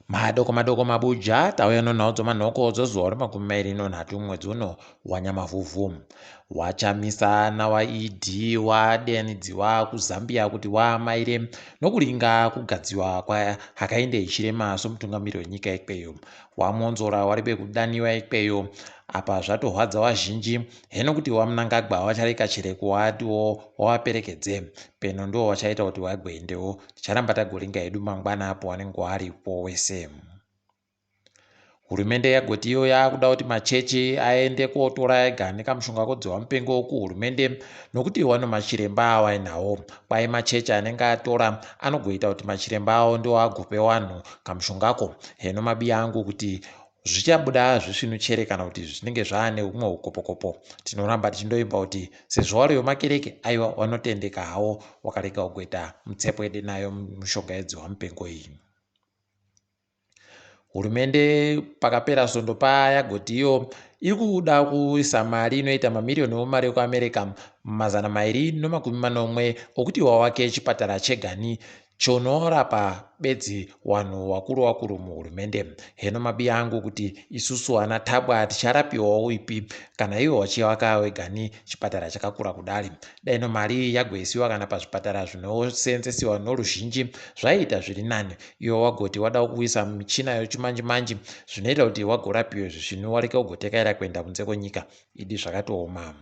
Madoko madoko mabuja tauya nonhau dzomanhoko dzozuva remakumi mairi nonhatu mwedzi uno wanyamavhuvhu. Wachamisa nawaED wadanidziwa kuZambia kuti waamaire nokuringa kugadziwa kwaHakainde Hichilema somutungamiri wenyika ikweyo. WaMwonzora waribe kudaniwa ikweyo apa zvatohwadza wazhinji heno kuti waMnangagwa wachareka chereko watiwo wawaperekedze peno ndiwo wachaita kuti wagweendewo. Ticharamba tagoringa hedu mangwana apo wanenge waripo wese. Hurumende yagoti iyo yakuda kuti machechi aende kotora ega nekamushonga kodzihwa mupengo kuhurumende nokuti wano machiremba awainawo. Kwai machechi anenge atora anogoita kuti machiremba awo ndiwo agope wanhu kamushongako. Heno mabiya angu kuti zvichabuda zvisvinu chere kana kuti zvinenge zvaane humwe hukopokopo. Tinoramba tichindoimba kuti sezvo wari wemakereke aiwa wanotendeka hawo wakarega kugoita mutsepwede nayo mishonga yedzihwa mupengo iyi. Hurumende pakapera svondo paya yagoti iyo iri kuda kuisa mari inoita mamiriyoni emari yekuAmerica 270 okuti wawake chipatara chegani chonorapa bedzi wanhu wakuru wakuru muhurumende. Heno mabiya angu kuti isusu ana Tabwa ticharapiwawo ipi kana iwo wachiwaka wegani chipatara chakakura kudari. Daino mari iyi yagoisiwa kana pazvipatara zvinoseenzesiwa noruzhinji zvaiita zviri nani. Iwe wagoti wada kuisa michina yochimanji manji zvinoita kuti wagorapiwe zvisvinu wareke kugotekaira kuenda kunze kwenyika. Idi zvakatooma.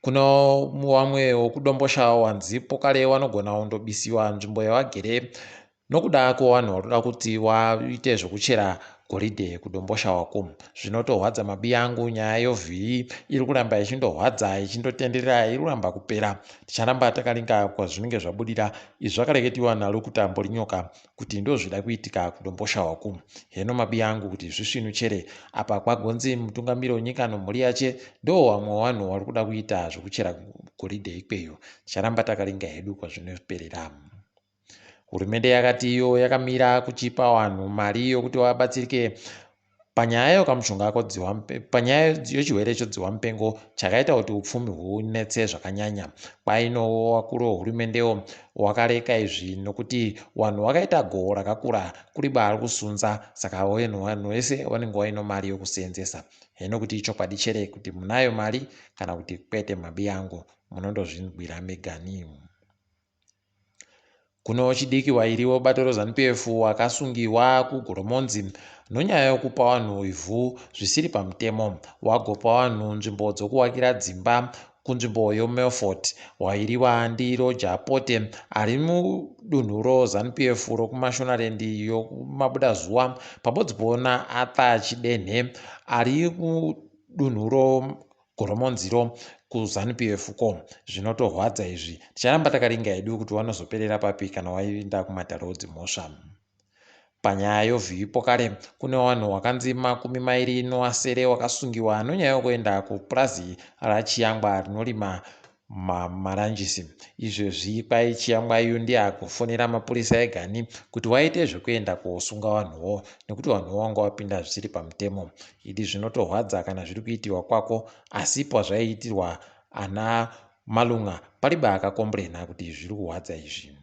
Kuno wamwe wokuDomboshawa wanzipo kare wanogona kundobisiwa nzvimbo yawagere nokuda kwewanhu waroda kuti waite zvokuchera goridhe kuDomboshawa-ko. Zvinotohwadza mabiya angu nyaya yovhiyi iri kuramba ichindohwadza ichindotenderera iri kuramba kupera. Ticharamba takaringa kwazvinenge zvabudira. Izvi zvakareketiwa naLukuta Mborinyoka kuti ndozvida kuitika kuDomboshawa ku. Heno mabiya angu kuti zvisvinu chere apa kwagonzi mutungamiri wenyika nomhuri yache ndo wamwe wanhu wari kuda kuita zvokuchera goridhe ikweyo. Ticharamba takaringa hedu kwazvinoperera. Hurumende yakati iyo yakamira kuchipa wanhu mari yokuti wabatsirike Panyaya yokamushonga kodzihwa panyaya yochirwere chodzihwa mupengo chakaita kuti upfumi hunetse zvakanyanya. Kwainowo wakuru wehurumendewo wakareka izvi nokuti wanhu wakaita goho rakakura kuri baari kusunza saka vanhu vese vanenge vaino mari yokuseenzesa. Heno kuti ichokwadi chere kuti munayo mari kana kuti kwete mabiyangu munondozvinzwira megani. Kune wechidiki wairi webato reZanu PF wakasungiwa kuGoromonzi nonyaya yokupa vanhu ivhu zvisiri pamutemo. Wagopa vanhu nzvimbo dzokuwakira dzimba kunzvimbo yoMelfort. Wairiwa ndiRoger Pote ari mudunhu reZanu PF rokuMashonaland yokumabudazuva pabodzipo naArthur Chidenhe ari mudunhu Goromonziro kuZanu PF ko zvinotorwadza izvi ticharamba takaringa hedu kuti wanozoperera papi kana waenda kumatare odzimhosva. Panyaya yovhiipo kare kune wanhu wakanzi 27 wakasungiwa nonyaya yokuenda kupurazi raChiyangwa rinorima maranjisi. Izvezvi kwai Chiyangwa iyu ndiye agofonera mapurisa egani kuti waite zvekuenda kosunga vanhuwo nekuti vanhuwo wanga wapinda zvisiri pamutemo. Idi zvinotorwadza kana zviri kuitiwa kwako asi pazvaiitirwa ana Malunga paribe akakomburena kuti zviri kurwadza izvi.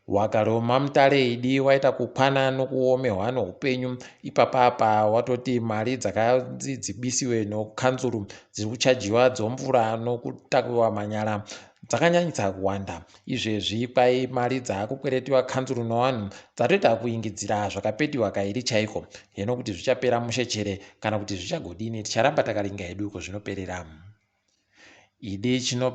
Wakaroma mutare idi waita kukwana nokuomehwa noupenyu ipapa apa watoti mari dzakanzi dzibisiwe nokanzuru dziri kuchajiwa dzomvura nokutakiwa manyara dzakanyanyisa kuwanda. Izvezvi kwai mari dzaakukweretiwa kanzuru nowanhu dzatoita kuingidzira zvakapetiwa kairi chaiko. Heno kuti zvichapera mushe chere kana kuti zvichagodini ticharamba takaringa hedu kwazvinoperera. Idi chino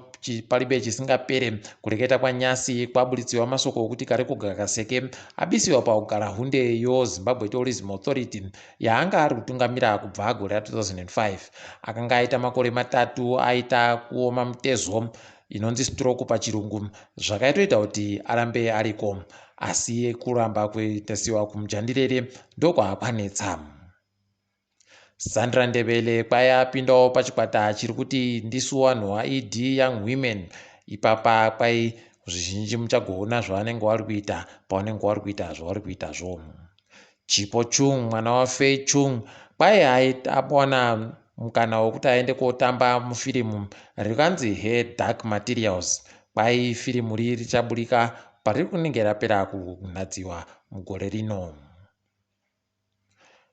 palibe chisingapere kureketa kwaNyasi kwaburitsiwa masoko okuti Karikoga Kaseke abisiwa pakugara hunde yoZimbabwe Tourism Authority yaanga ari kutungamira kubva gore ra2005. Akanga aita makore matatu aita kuoma mutezo inonzi stroke pachirungu zvakaitoita kuti arambe ariko asi kuramba kuitasiwa kumujandirere ndokwaakwanetsa. Sandra Ndebele kwai apindawo pachikwata chiri kuti ndisu wanhu waED Young Women. Ipapa kwai zvizhinji muchagoona zvavanenge wari kuita pavanenge wari kuita zvavari kuitazvo. Chipo Chung mwana waFay Chung kwai awana mukana wekuti aende kotamba mufirimu rikanzi Her Dark Materials. Kwai firimu ri richaburika pariri kunenge rapera kunhadziwa mugore rino.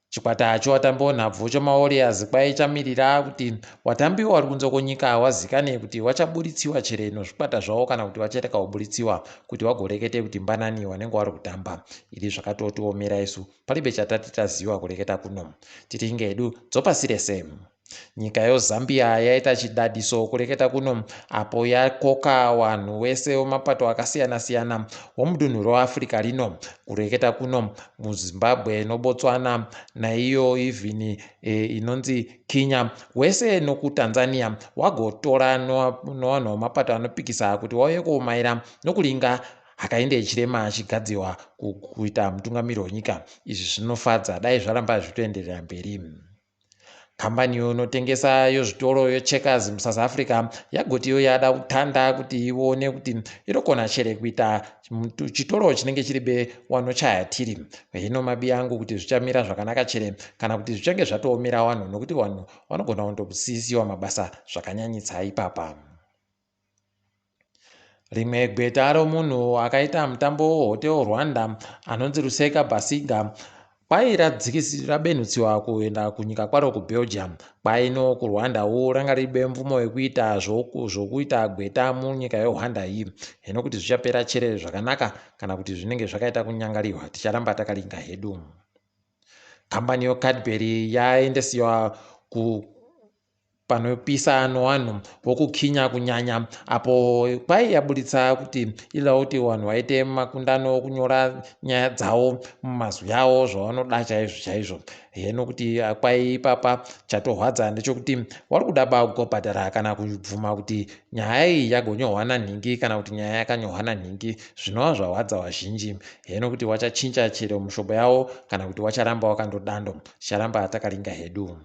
Chikwata chevatambi venhabvu chemaWarriors kwai chamirira kuti vatambi vari kunze kwenyika vazikane kuti vachaburitsiwa chere nezvikwata zvavo kana kuti vacharega kuburitsiwa kuti vagorekete kuti mbanani vanenge vari kutamba. Iri zvakatotiomera isu palibe chatati taziva kureketa kuno. Tiri hedu dzopasi rese. Nyika yeZambia yaita chidadiso kureketa kuno apo yakoka vanhu vese vemapato akasiyana-siyana vomudunhu reAfrica rino kureketa kuno muZimbabwe noBotswana naiyo even inonzi Kenya wese nokuTanzania wagotora nevanhu vemapato anopikisa kuti vauye komaira nokuringa Hakainde Hichilema achigadziwa kuita mutungamiri wenyika. Izvi zvinofadza dai zvaramba zvichitoenderera mberi. Kambani inotengesa yezvitoro yeCheckers muSouth Africa yagotiwo yada kutanda kuti ione kuti inogona chere kuita chitoro chinenge chiri be wanochaya tiri. Hino mabi angu kuti zvichamira zvakanaka chere kana kuti zvichange zvatoomera vanhu nokuti vanhu vanogona kundosisiwa mabasa zvakanyanyisa ipapa. Rimwe gweta romunhu akaita mutambo weHotel Rwanda anonzi Ruseka Basiga kwai rabenhutsiwa kuenda kunyika kwaro kuBelgium. Kwaino kuRwandawo ranga ribe mvumo yekuita zvokuita gweta munyika yeRwanda iyi. Hino kuti zvichapera chere zvakanaka kana kuti zvinenge zvakaita kunyangarirwa ticharamba takaringa hedu. Kambani yeCadbury yaendesiwa ku panopisa nevanhu vokuKenya kunyanya apo kwai yaburitsa kuti inoda kuti vanhu vaite makundano okunyora nyaya dzavo mumazwi avo zvavanoda chaizvo chaizvo. Hino kuti kwai ipapa chatorwadza ndechekuti vari kuda kugobhadhara kana kubvuma kuti nyaya iyi yagonyorwa nanhingi kana kuti nyaya yakanyorwa nanhingi zvinova zvarwadza vazhinji. Hino kuti vachachinja chero mishonga yavo kana kuti vacharamba vakandodando. Ticharamba takaringa hedu.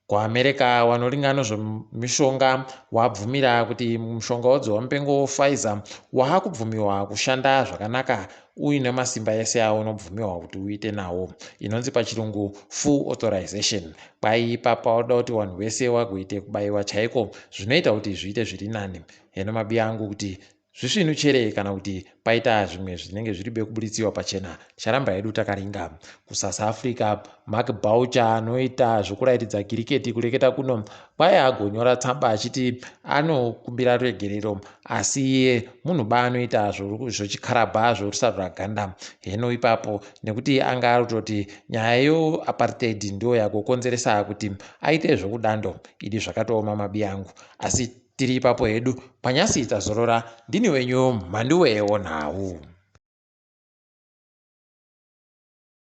KuAmerica vanoringa nezvemishonga wabvumira kuti mushonga wedzihwa-mupengo wePfizer waakubvumiwa kushanda zvakanaka uine masimba ese aunobvumiwa kuti uite nawo. Inonzi pachirungu full authorization. Kwai ipapa vanoda kuti vanhu vese vagoite kubaiwa chaiko zvinoita kuti zviite zviri nani. Hino mabi angu kuti zvisvinu chere kana kuti paita zvimwe zvinenge zviri bekubuditsiwa pachena ticharamba hedu takaringa. KuSouth Africa Mark Boucher anoita zvokurairidza kiriketi kureketa kuno kwai agonyora tsamba achiti anokumbira ruregerero asi iye munhu ba anoita zvochikarabha zvorusarura ganda. Hino ipapo nekuti anga arikutoti nyaya yeapartheid ndiyo yagokonzeresa kuti aite zvokudando idi zvakatooma mabi angu. Asi tiri ipapo hedu panyasi tazorora ndini wenyu Mhanduwe wonhau.